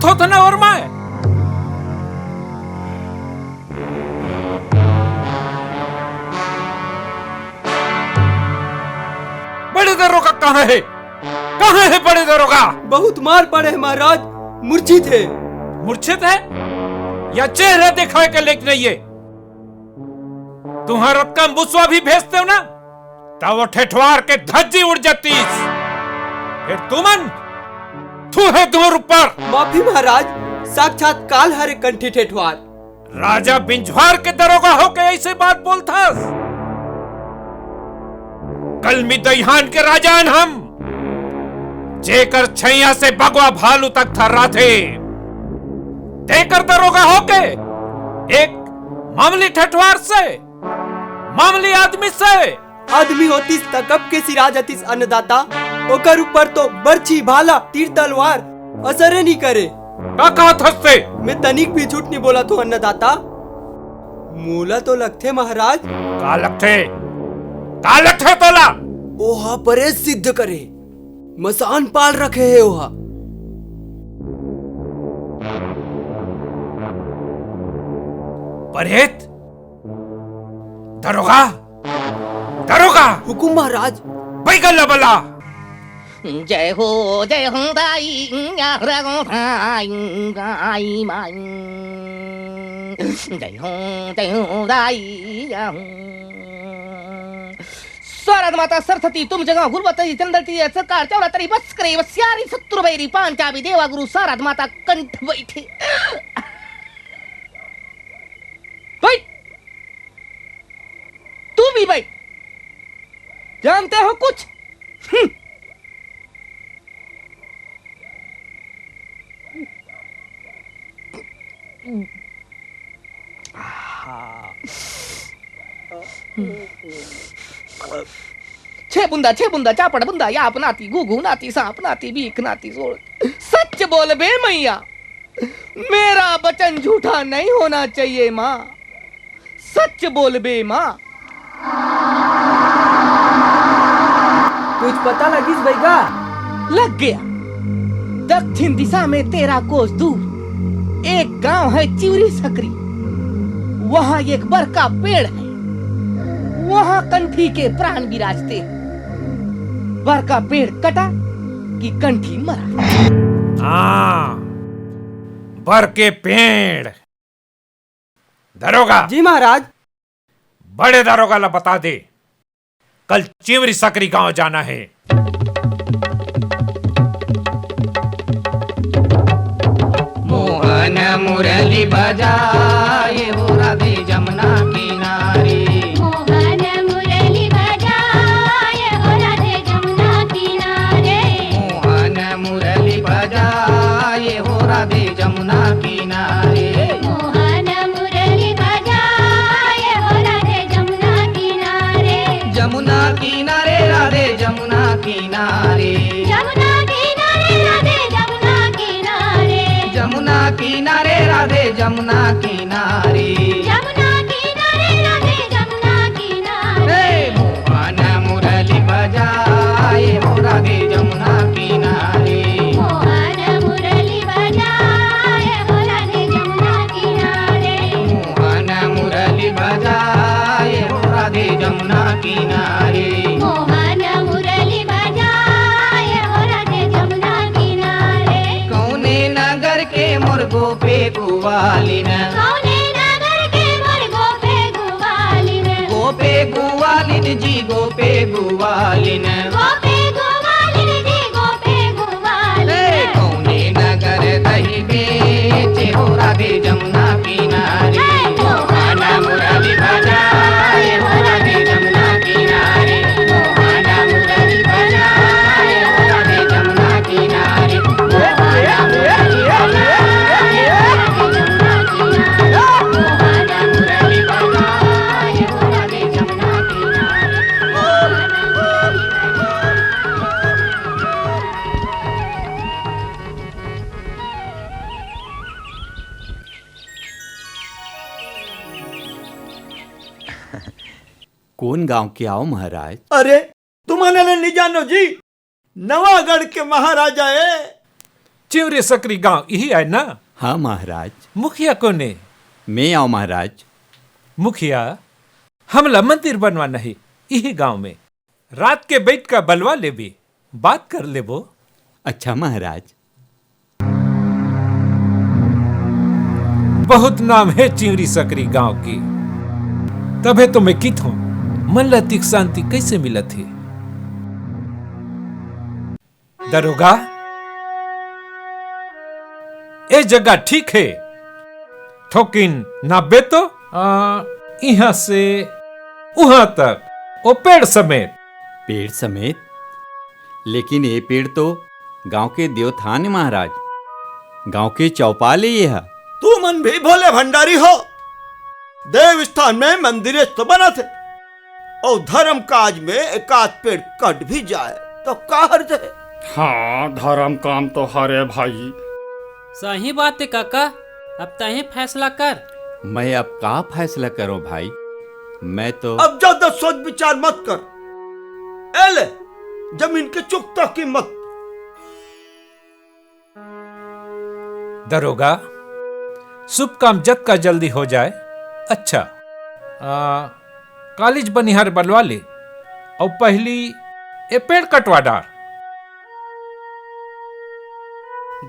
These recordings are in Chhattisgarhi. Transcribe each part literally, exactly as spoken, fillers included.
थोथना ओरमाय। बड़े दरोगा कहाँ हे? कहाँ हे बड़े दरोगा? बहुत मार पड़े हे महाराज, मूर्छित हे। मूर्छित हे? या चेहरा देखाय के लेक नइ हे? तुंहर अतका मुसवा भी भेजतेंव ना, त वो ठेठवार के धज्जी उड़ जातिस। फेर तुमन थूहे तुंहर ऊपर। माफी महाराज, साक्षात काल हरे कंठी ठेठवार। राजा बिंझवार के दरोगा होके अइसे बात बोलथस? कलमी दइहान के राजा अन हम, जेकर छैया से बगवा भालू तक थर्राथे, तेकर दरोगा होके एक मामूली ठेठवार से, मामूली आदमी से। आदमी होतिस त कब के सिरा जातिस अन्नदाता, ओकर ऊपर तो बरछी, भाला, तीर तलवार असरे नइ करे। का कहत हस ते? मैं तनिक भी झूठ नइ बोलत हों अन्नदाता। मोला तो लगथे महाराज। का लगथे? का लगथे तोला? ओहा परेत सिद्ध करे, मसान पाल रखे हे ओहा। परेत? दरोगा, दरोगा! हुकुम महाराज। बैगन ला बला। जय हो, जय हो दाई, या रघु दाई, दाई माई। जय हो, जय हो दाई, या हो। सारद माता सरस्वती तुम जगह गुरुवत ही चंद्र की सरकार चौरा तरी बस करे बसियारी शत्रु बैरी पांचा भी देवा गुरु सारद माता कंठ बैठे। बैठ। तू भी बैठ। जानते हो कुछ? हम्म। छह बुंदा, छह बुंदा, चापड़ बुंदा, याप नाती, घूघू नाती, सांप नाती, बीख नाती, सोल। सच बोल बे मैया, मेरा वचन झूठा नहीं होना चाहिए माँ, सच बोल बे माँ। कुछ पता लगिस बइगा? लग गया। दक्षिण दिशा में तेरह कोस दूर एक गांव है चिवरी सकरी। वहां एक बर का पेड़ है, वहां कंठी के प्राण विराजते हैं। बर का पेड़ कटा कि कंठी मरा। हाँ, बर के पेड़। दरोगा। जी महाराज। बड़े दरोगा ला बता दे, कल चिवरी सकरी गांव जाना है। मोहन मुरली बजाए हो राधे जमुना किनारे। मोहन मुरली बजाए हो राधे जमुना किनारे। मोहन मुरली बजाए हो राधे जमुना किनारे। मोहन मुरली बजाए हो राधे जमुना किनारे। जमुना किनारे राधे जमुना किनारे। जमुना किनारे राधे जमुना किनारे। जमुना किनारे राधे जमुना किनारे। जमुना किनारे राधे जमुना किनारे। हे मोहन मुरली बजाए हो राधे जमुना किनारे। मोहन मुरली बजाए हो राधे जमुना किनारे। मोहन मुरली बजाए हो राधे जमुना किनारे। मोहन मुरली बजाए हो राधे जमुना किनारे। कौने नगर के मोर गोपे गुवालिन। कौने नगर के मोर गोपे गुवालिन। गोपे गुवालिन जी, गोपे गुवालिन। गोपे गुवालिन जी, गोपे गुवालिन। ए, कौने नगर दही बेचे हो राधे जमुना किनारे। ए, मोहन मुरली बजाए हो राधे जमुना किनारे। मोहन मुरली बजाए हो राधे जमुना किनारे। मोहन मुरली बजाए हो राधे जमुना किनारे। मोहन मुरली बजाए हो राधे जमुना किनारे। कोन गांव के आव महाराज? अरे, तुमन ला नइ जानो जी, नवागढ़ के महाराजा ए। चिंवरी सकरी गांव इही आय ना? हाँ महाराज। मुखिया कोन ए? मैं आंव महाराज। मुखिया, हमला मंदिर बनवाना हे इही गांव में। रात के बइठ के बलवा लेबे, बात कर लेबो। अच्छा महाराज। बहुत नाम हे चिंवरी सकरी गांव के, तभे तो मैं किथों, मन ला अतिक शांति कइसे मिलत हे? दरोगा, ए जगह ठीक हे, थोकिन नापबे तो, आ, इहां से उहां तक, ओ पेड़ समेत। पेड़ समेत? लेकिन ए पेड़ तो गांव के देवथान ए महाराज, गांव के चौपाल ए ये ह। तुमन भी भोले भंडारी हो। देव स्थान में मंदिर तो बनत हे, अउ धर्म काज में एकाध पेड़ कट भी जाय, तो का हर्ज हे? हाँ, धर्म काम तो हरे भाई। सही बात हे काका, अब तहीं फैसला कर। मैं अब का फैसला करों भाई? मैं तो अब ज्यादा सोच विचार मत कर। ए ले, जमीन के चुकता कीमत। दरोगा, शुभ काम जतका जल्दी हो जाय, अच्छा। आ, कालीच बनिहार बलवा ले, अउ पहिली ए पेड़ कटवा डार।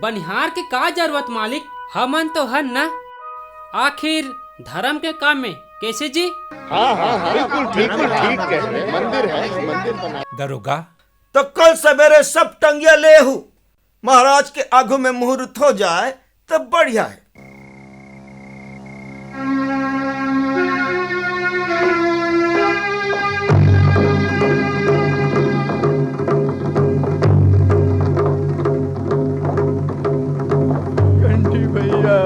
बनिहार के का जरूरत मालिक, हमन तो हन ना। आखिर धर्म के काम में कइसे जी? हाँ, हाँ, हाँ, बिल्कुल, बिल्कुल ठीक कहे। मंदिर है, मंदिर बना। दरोगा। तो कल सवेरे सब टंगिया ले हू, महाराज के आगू में मुहूर्त हो जाय, तब बढ़िया हे। कंठी भैया।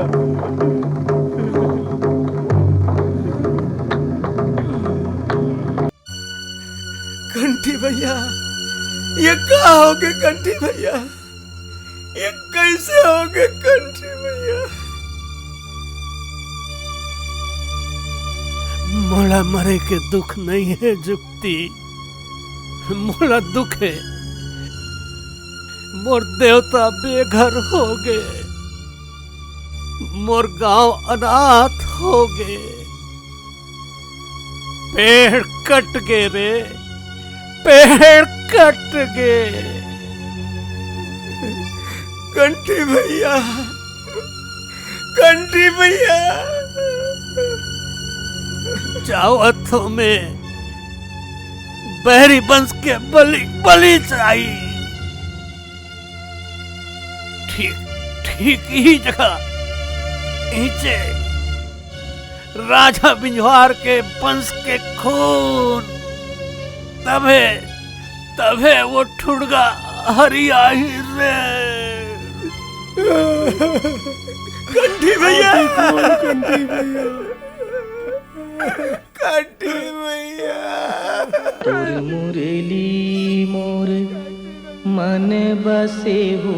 कंठी भैया, ये का होगे कंठी भैया? ये कइसे होगे कंठी भैया? मोला मरे के दुख नइ हे जुक्ति, मोला दुख हे मोर देवता बेघर होगे, मोर गांव अनाथ होगे। पेड़ कट गे रे, पेड़ कट गे। कंठी भैया, कंठी भैया, जावत हों मैं, बैरी बंस के बलि, बलि चढ़ाई। ठीक, ठीक इही जगह, इही राजा बिंजवार के बंस के खून, तभे, तभे वो ठुड़गा हरियाही रे। कंठी भैया। कंठी भैया। कंठी भैया। तोर मुरली मोर मन बसे हो।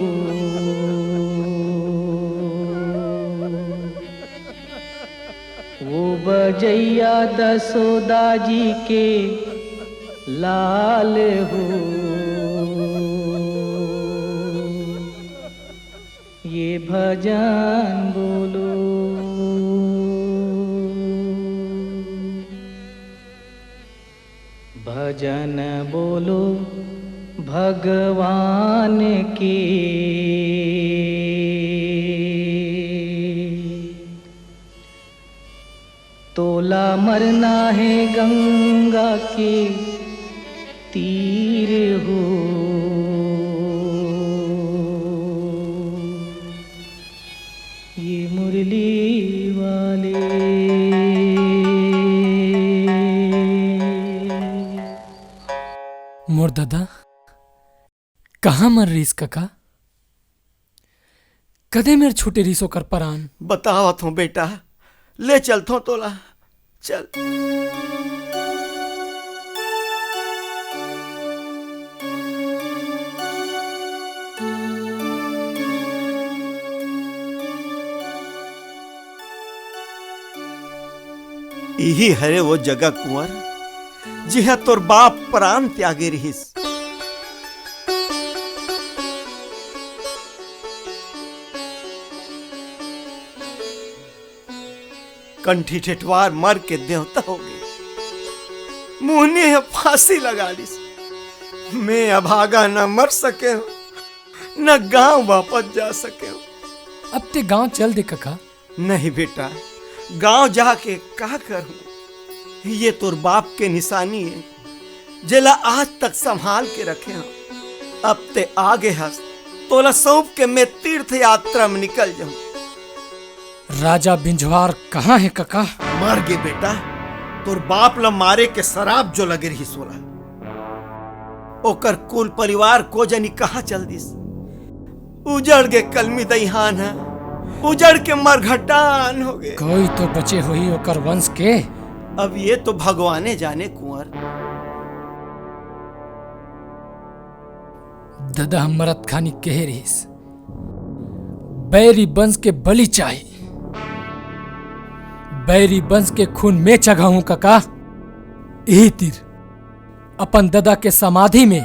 वो बजैया दसोदा जी के लाल हो, ये भजन बोलो। भजन बोलो भगवान के। तोला मरना हे गंगा के तीर हो, ये मुरली वाले। मोर ददा, कहाँ मर रहिस कका? कदे मेर छूटे रहिस ओकर परान? बतावत हों बेटा, ले चलथों तोला, चल। इही हरे वो जगह कुंवर, जिहां तोर बाप परान त्यागे रिहिस। कंठी ठेठवार मर के देवता हो गे। मोहनी ह फांसी लगा लिस। मैं अभागा न मर सके हूँ, न गांव वापस जा सके हूँ। अब ते गांव चल दे कका। नहीं बेटा, गांव जाके का करूं? ये तोर बाप के निशानी है, जेला आज तक संभाल के रखे हूं। अब ते आगे हस, तोला सौंप के मैं तीर्थ यात्रा में निकल जाऊं। राजा बिंझवार कहाँ है कका? मर गे बेटा, तोर बाप ला मारे के सराप जो लगे रहिस ओला। ओकर कुल परिवार को जनी कहाँ चल दिस। उजड़ गे कलमी दईहान ह, उजड़ के मरघटान हो गे। कोई तो बचे होही ओकर वंश के। अब ये तो भगवाने जाने कुंवर। ददा ह मरत खानी कहे रहिस, बैरी वंश के बलि चाही। बैरी वंश के खून में चघाहूं कका। इही तीर अपन ददा के समाधि में।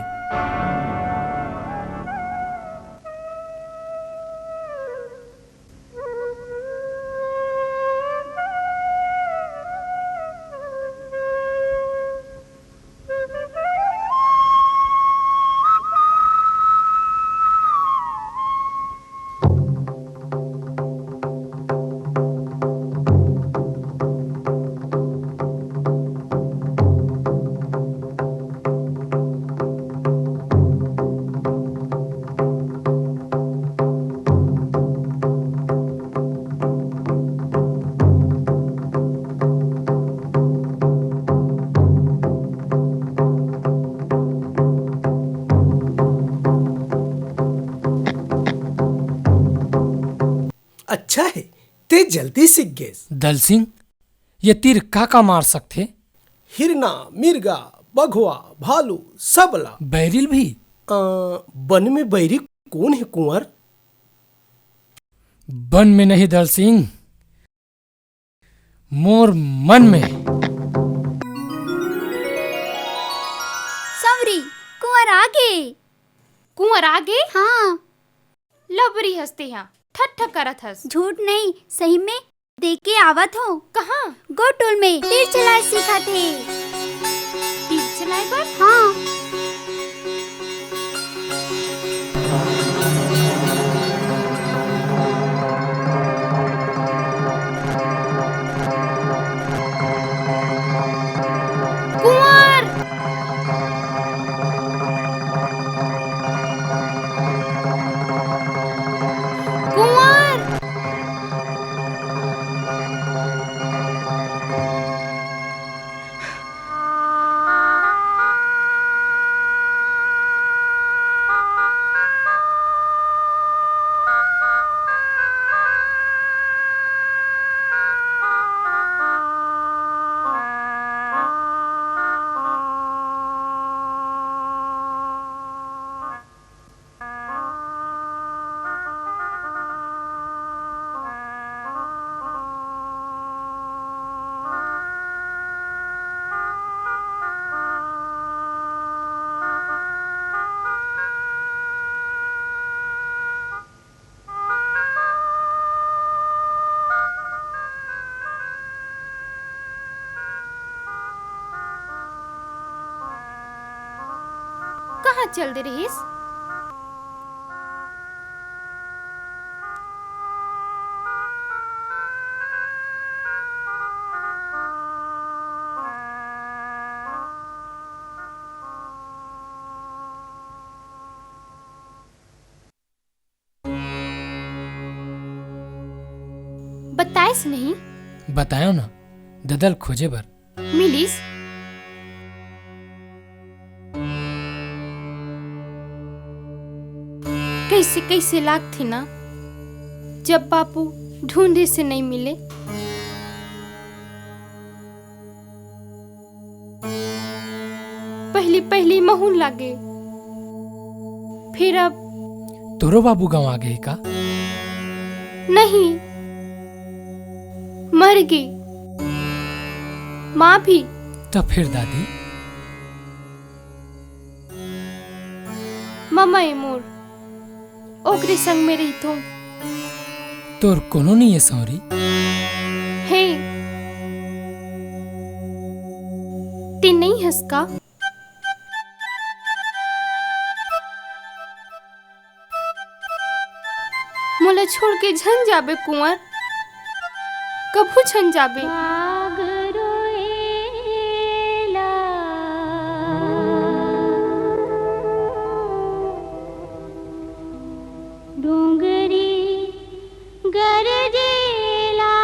अच्छा है, ते जल्दी सीख गेस। दल सिंह, ये तीर का का मार सकथे? हिरना, मिर्गा, बघवा, भालू, सबला। बैरिल भी? अ, बन में बैरी कोन हे कुंवर? बन में नहीं दल सिंह, मोर मन में। संवरी, कुंवर आ गे। कुंवर आ गे? हाँ। लबरी हस ते हा, ठट्ठा करत हस। झूठ नहीं, सही में। देख के आवत हो। कहाँ? गोटोल में तीर चलाए सीखत हे। तीर चलाए बर? हाँ। कुंवर! कुंवर! कहाँ चल दे रहिस? बताएस नहीं? बतायो ना, ददल खोजे बर। मिलिस? कैसे, कैसे लागथे ना, जब बापू ढूंढे से नहीं मिले। पहली, पहली महूं लागे, फिर अब तोरो बाबू गांव आ गे का? नहीं, मर गे। माँ भी। त फिर दादी? ममा ए मोर, ओकरे संग में रहिथों। तोर कोनो नहीं है सौरी? हे, का? मोला छोड़ के झन जाबे कुंवर, कभू झन जाबे। डोंगरी गरजेला।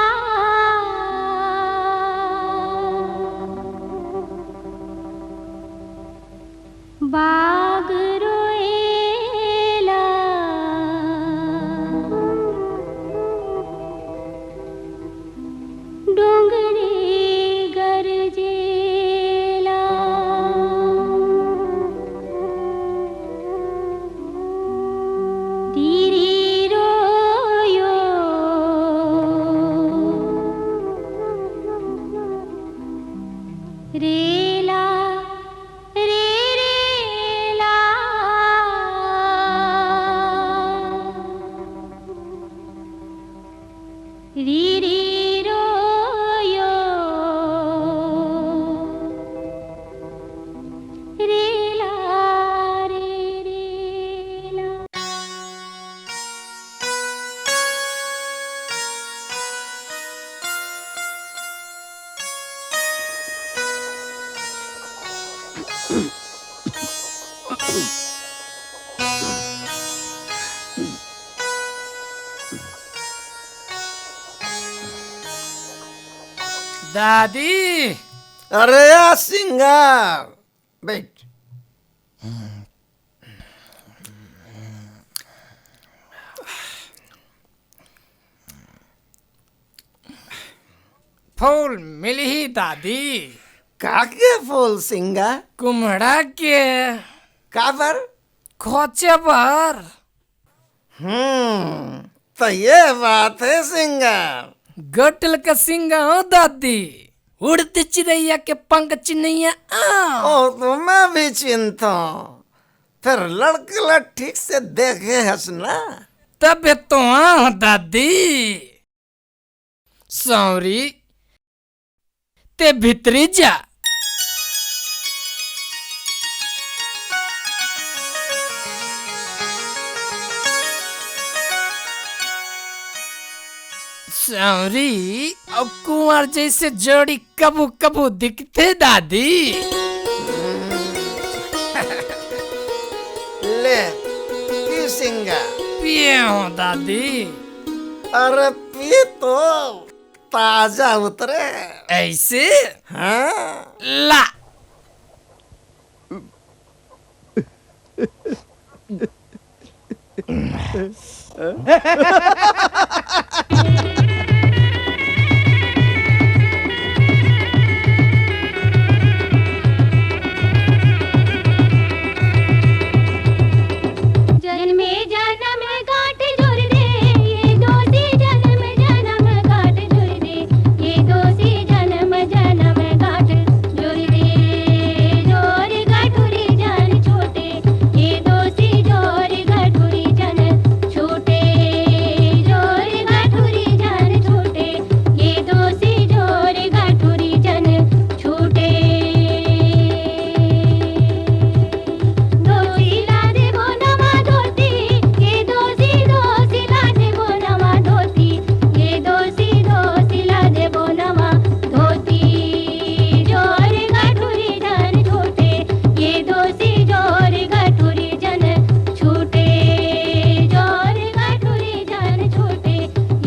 बाग रोएला। डोंगरी गरजेला। दीरी रोयो। रेला, रे रेला। री री रो यो, रेला रे रेला। दादी। अरे या सिंगार, बैठ। फूल मिलही दादी। का के फूल सिंगार? कुम्हड़ा के। काबर? खोचे बर। हम्म, त ये बात हे सिंगार। गटल का सिंगा हो दादी, उड़ती चिरैया के पंख चिन्हैया आ। ओ तो मैं भी चिन्हथों, फेर लड़के ला ठीक से देखे हस ना। तबे तो आ दादी। सांवरी, ते भीतरी जा। सांवरी अउ कुंवर जइसे जोड़ी कभू कभू दिखथे दादी। ले, पी सिंगा। पिए हों दादी। अरे पी तो। ताजा उतरे। अइसे? हाँ। ला। जनमे जनम गांठ जोड़ दे, ये दोसी जनम जनम गांठ जोड़ दे, ये दोसी जनम जनम गांठ जोड़ दे, जोर गांठुरी जन छूटे, ये दोसी जोर गांठुरी जन छूटे, जोर गांठुरी जन छूटे, ये दोसी जोर गांठुरी जन छूटे। दोसी ला देबो नवा धोती, ये दोसी, दोसी ला देबो नवा धोती, ये दोसी, दोसी ला देबो नवा धोती। जोर गांठुरी जन छूटे, ये दोसी जोर गांठुरी जन छूटे, जोर गांठुरी जन छूटे,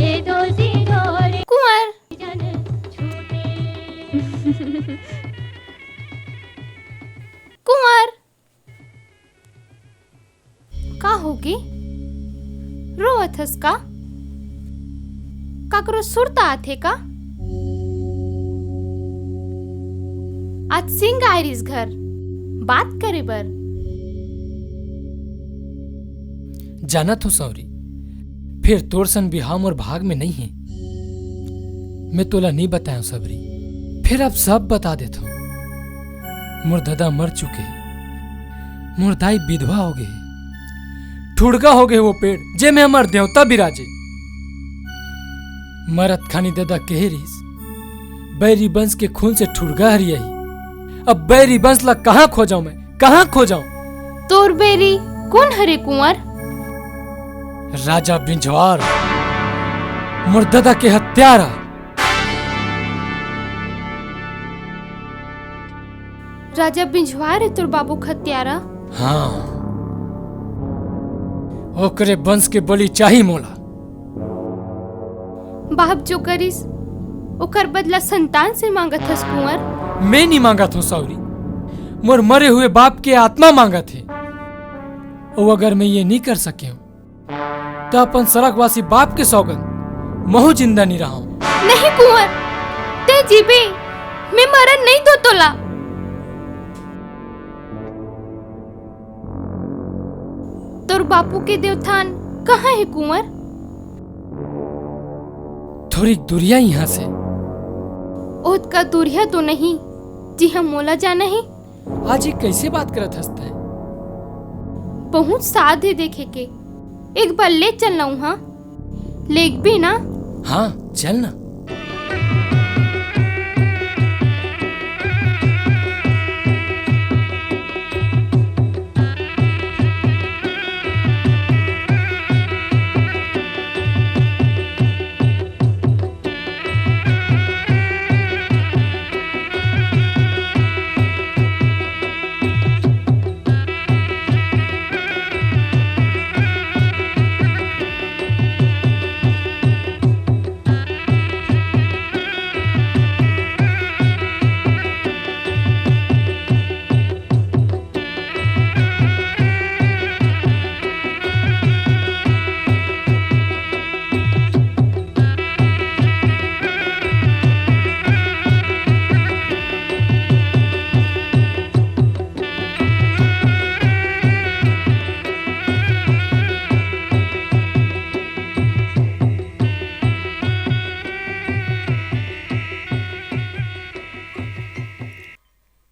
ये दोसी जोर कुंवर। कुंवर, का होगे? रोवत हस का? काकरो सुरता आथे का? आज सिंग आय रिस घर बात करे बर। जानत हो सौरी, फेर तोर सन बिहाव मोर भाग में नइ हे। मैं तोला नइ बतायेंव सबरी, फेर अब सब बता देथों। मोर ददा मर चुके हे, मोर दाई विधवा होगे हे, ठुड़गा होगे हे वो पेड़, जेमे हमर देवता बिराजे। मरत खानी ददा कहे रिहिस, बैरी बंस के खून से ठुड़गा हरियाही, अब बैरी बंस ला कहाँ खोजंव मैं, कहाँ खोजंव? तोर बैरी कोन हरे कुंवर? राजा बिंझवार, मोर ददा के हत्यारा। राजा बिंझवार हे तोर बाबू के हत्यारा? हाँ, ओकरे बंस के बलि चाही मोला। बाप जो करिस, ओकर बदला संतान से मांगत हस कुंवर? मैं नी मांगत हों सौरी, मोर मरे हुए बाप के आत्मा मांगत हे। अउ अगर मैं ये नी कर सकेंव, त अपन सरगवासी बाप के सौगंध, महूं जिंदा नी रहंव। नहीं कुंवर, तैं जीबे, मैं मरन नहीं दों तोला। तोर बापू के देवथान कहाँ हे कुंवर? थोरिक दुरिहा इहाँ से। ओतका दुरिहा तो नहीं, जिहाँ मोला जाना हे। आज ये कइसे बात करत हस तैं? बहुत साध हे देखे के। एक बार ले चलना उहाँ। लेगबे ना? हाँ, चल ना।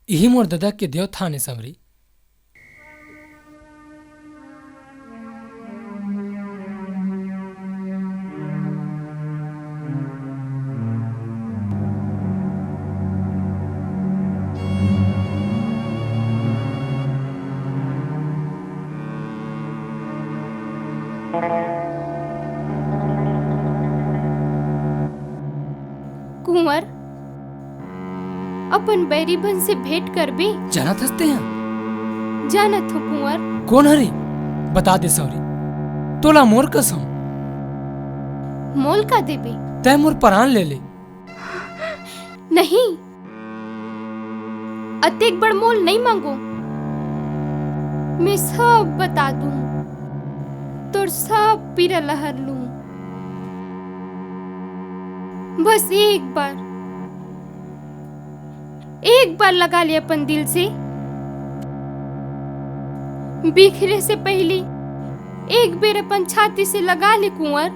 इही मोर ददा के देवथान ए, संवरी। कुंवर, अपन बैरी बंस से भेंट करबे? जानत हस तैं ह? जानत हों कुंवर। कोन हरे? बता दे सौरी, तोला मोर कसम। मोल का देबे? तैं मोर परान ले ले। नहीं, अतेक बड़ मोल नहीं मांगों। मैं सब बता दूं, तोर सब पीरा ला हर लूं। बस एक बार, एक बार लगा ले अपन दिल से। बिखरे से पहिली एक बेर अपन छाती से लगा ले कुंवर।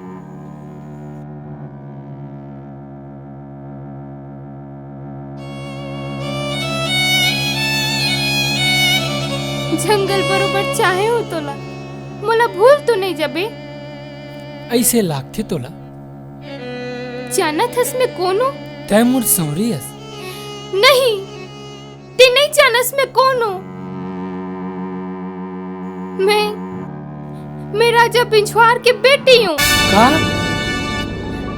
जंगल बरोबर चाहे हों तोला, मोला भूल तो नहीं जबे? अइसे लागथे तोला? जानत हस मैं कोन हों? तैं मोर संवरी अस। नहीं, तैं नहीं जानस मैं कोन हों। मैं, मैं राजा बिंझवार के बेटी हों। का?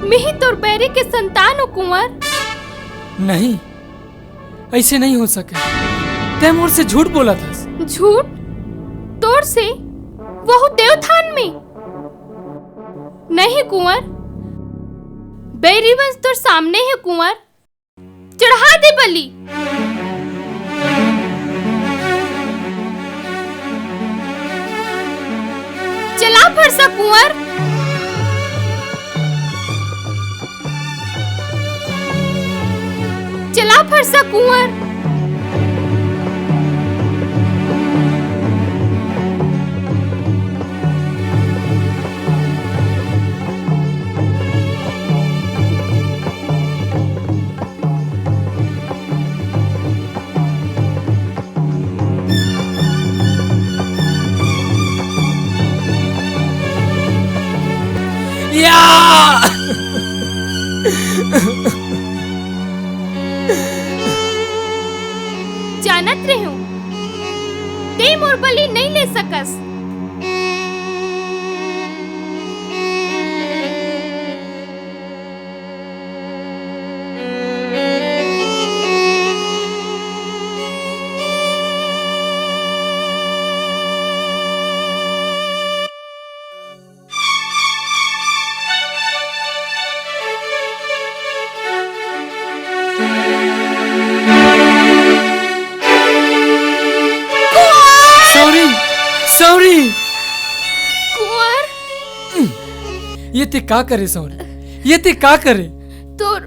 मैं ही तोर बैरी के संतान हों कुंवर। नहीं, अइसे नहीं हो सके। तैं मोर से झूठ बोलत हस। झूठ? तोर से? वहू देवथान में? नहीं कुंवर, बैरी बंस तोर सामने हे कुंवर। चढ़ा दे बलि। चला फरसा कुंवर। चला फरसा कुंवर। या! रेहेंव, तें मोर बलि नइ ले सकस। कुंवर! सांवरी! सांवरी! कुंवर! ये तें का करे सांवरी? ये तें का करे? तोर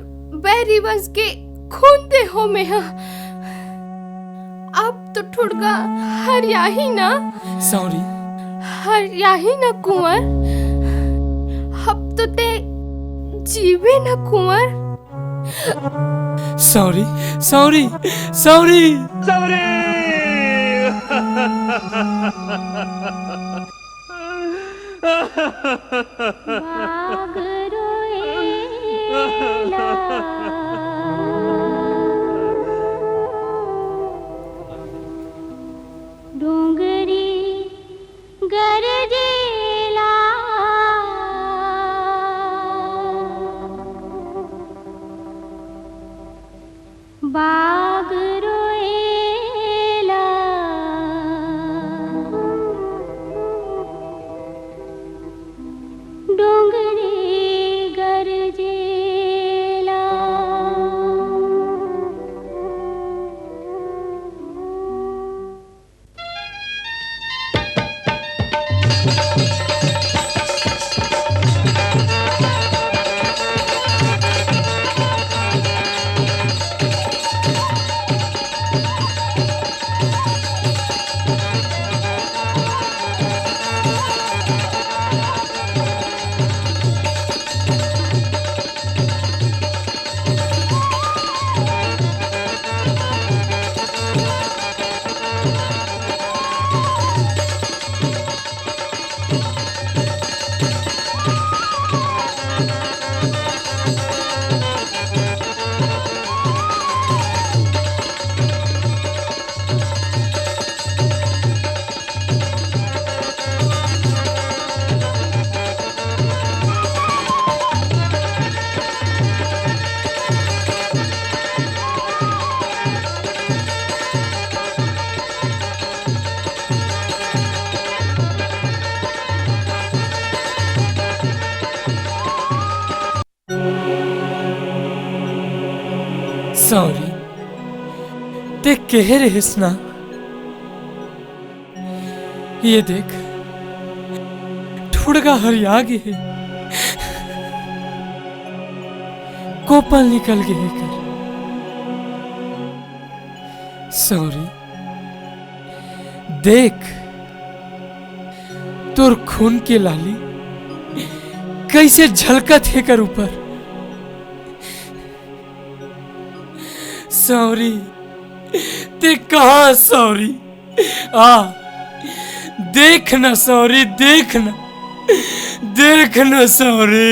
बैरी वंश के खून दे हों मेंहा। अब तो ठुड़गा हरियाही ना? सांवरी। हरियाही ना कुंवर? अब तो तें जीबे ना कुंवर? सांवरी, सांवरी, सांवरी। सांवरी। बाग रोएला, डोंगरी गरजेला, बाग रोएला, डोंगरी गरजेला। सांवरी, तें केहे रेहेस ना, ये देख, ठुड़गा हरिया गे हे, कोपल निकल गे हे कर। सांवरी, देख, तोर खून के लाली कइसे झलकत हे कर ऊपर। सांवरी, तें कहाँ सांवरी? आ, देख ना सांवरी, देख ना, देख ना सांवरी।